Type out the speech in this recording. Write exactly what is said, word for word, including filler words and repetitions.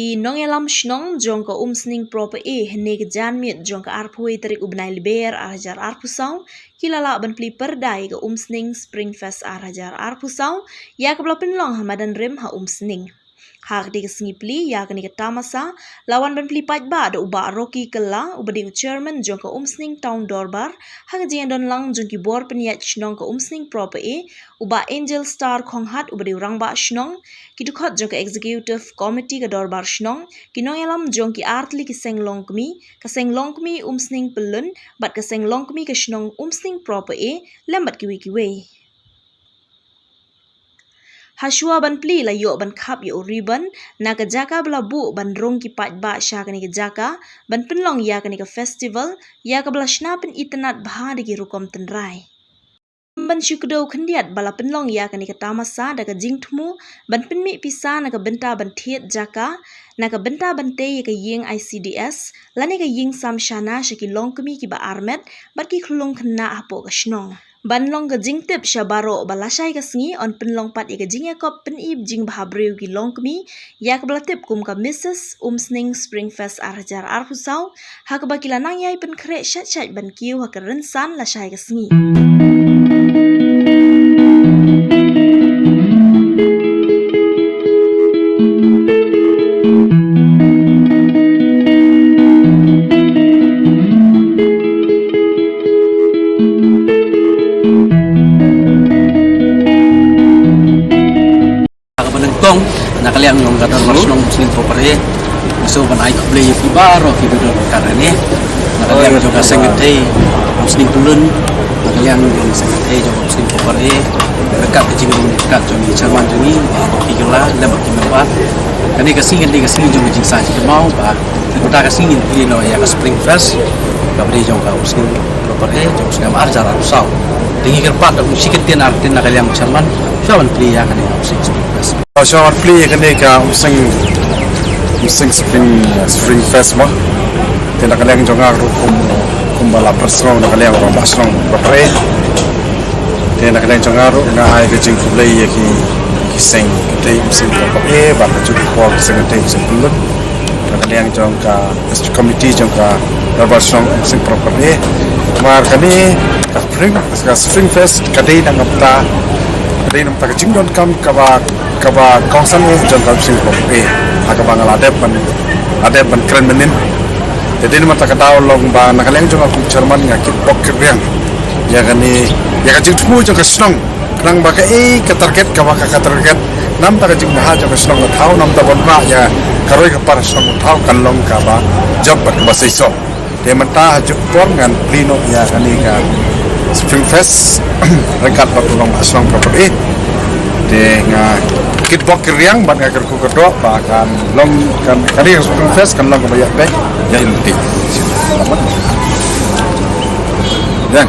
Ki nongïalam shnong jong ka Umsning Proper A hynne ka janmiet jong ka arphew tarik u bnai Lber ar hajar arphew saw ki la lah ban plie pyrda ïa ka Umsning Spring Fest ar hajar arphew saw ïa kaba la pynlong ha madan rim ha Umsning. Ha kane ka sngi plie ïa kane ka tamasa la wan ban plie paidbah da u Bah Rocky Kylla uba dei u chairman jong ka Umsning Town Dorbar, ha ka jingdon lang jong ki bor pynïaid shnong ka Umsning Proper A, u Bah Angel Star Khonghat uba dei u rangbah shnong, ki dkhot jong ka executive committee ka dorbar shnong, ki nongïalam jong ki artylli ki seng longkmie, ka seng longkmie Umsning Pyllun bad ka seng longkmie ka shnong Umsning Proper A, lem bad kiwei kiwei. Hashuwa ban plie la ïoh ban khap ïa u ribbon na ka jaka ba la buh ban rung ki paidbah sha kane ka jaka ban pynlong ïa kane ka festival, ïa kaba la shna pynitynnad bha da ki rukom tynrai. Ban shu kdew khyndiat ba la pynlong ïa kane ka tamasa da ka jingthmu ban pynmih pisa na ka bynta ban thied jaka, na ka bynta ban tei ïa ka ïing I C D S lane ka ïing Sam Shana sha ki longkmie kiba armet bad ki khyllung khynnah hapoh ka shnong. Ban long ka jingtip sha baroh ba lashai ka sngi yn pynlong pat ïa ka jingïakop pynïap jingbha briew ki longkmie ïa kaba la tip kum ka Missus Umsning Spring Fest ar hajar arphew saw, ha kaba ki la nang ïai pynkhreh shait shait ban kiew ha ka rynsan lashai ka sngi. Kaba nyngkong, na ka liang jong ka dorbar shnong Umsning Proper A, nga sngewbha ban ai khublei ïa phi baroh kiba don ryngkat hangne. Na ka liang jong ka seng kynthei Umsning Pyllun, na ka liang jong ka seng kynthei jong Umsning Proper A, ryngkat ka jingïaid ryngkat jong i chairman jong ngi, Bah Rocky Kylla, lem bad ki member. Kane ka sngi kan dei ka sngi jong ka jingsa jingkynmaw, ba mynta ka sngi ngin plie noh ïa ka Spring Fest kaba dei jong ka Umsning Proper A, jong u snem ar hajar arphew saw. Te ngi kyrpad da kum shi kyntien ar kyntien na ka liang chairman, shuwa ban plie ïa kane ka Umsning Spring Fest. Shuwa ban plie ïa kane ka Umsning, Umsning Spring, Spring Fest mo. Te na ka liang jong nga ruh kum, kumba la pyrshang na ka liang rangbah shnong Proper A. Te na ka liang jong nga ruh nga ai ka jingkhublei ïa ki, ki seng kynthei Umsning Proper A bad ka jingkhublei ki seng kynthei Umsning Pyllun. Na ka liang jong ka committee jong ka dorbar shnong Umsning Proper A. Namar kane ka Spring, ka Spring Fest ka dei na ka bynta, ka dei na ka bynta ka jingdonkam kaba, kaba kongsan eh jong ka Umsning Proper A. Ha kaba nga la dep ban, la dep ban kren mynnin. Te dei na ka bynta ka daw long ba na ka liang jong nga kum chairman nga kitbok kitrwiang ïa kane, ïa ka jingthmu jong ka shnong. Khnang ba kaei ka target kaba ka, ka target, na ka bynta ka jingbha jong ka shnong ka thaw, na ka bynta ban wanrah ïa ka roi ka par shnong ka thaw kan long kaba jop bad kaba seisoh. Te mynta ha juk por ngan plie noh ïa kane ka Spring Fest ryngkat bad u nongïalam shnong Proper A. Te nga kitbok kitrwiang bad nga kyrkhu kyrdoh ba kan long, kan, kane ka Spring Fest kan long kaba ïa beit ïa lynti. Ïa.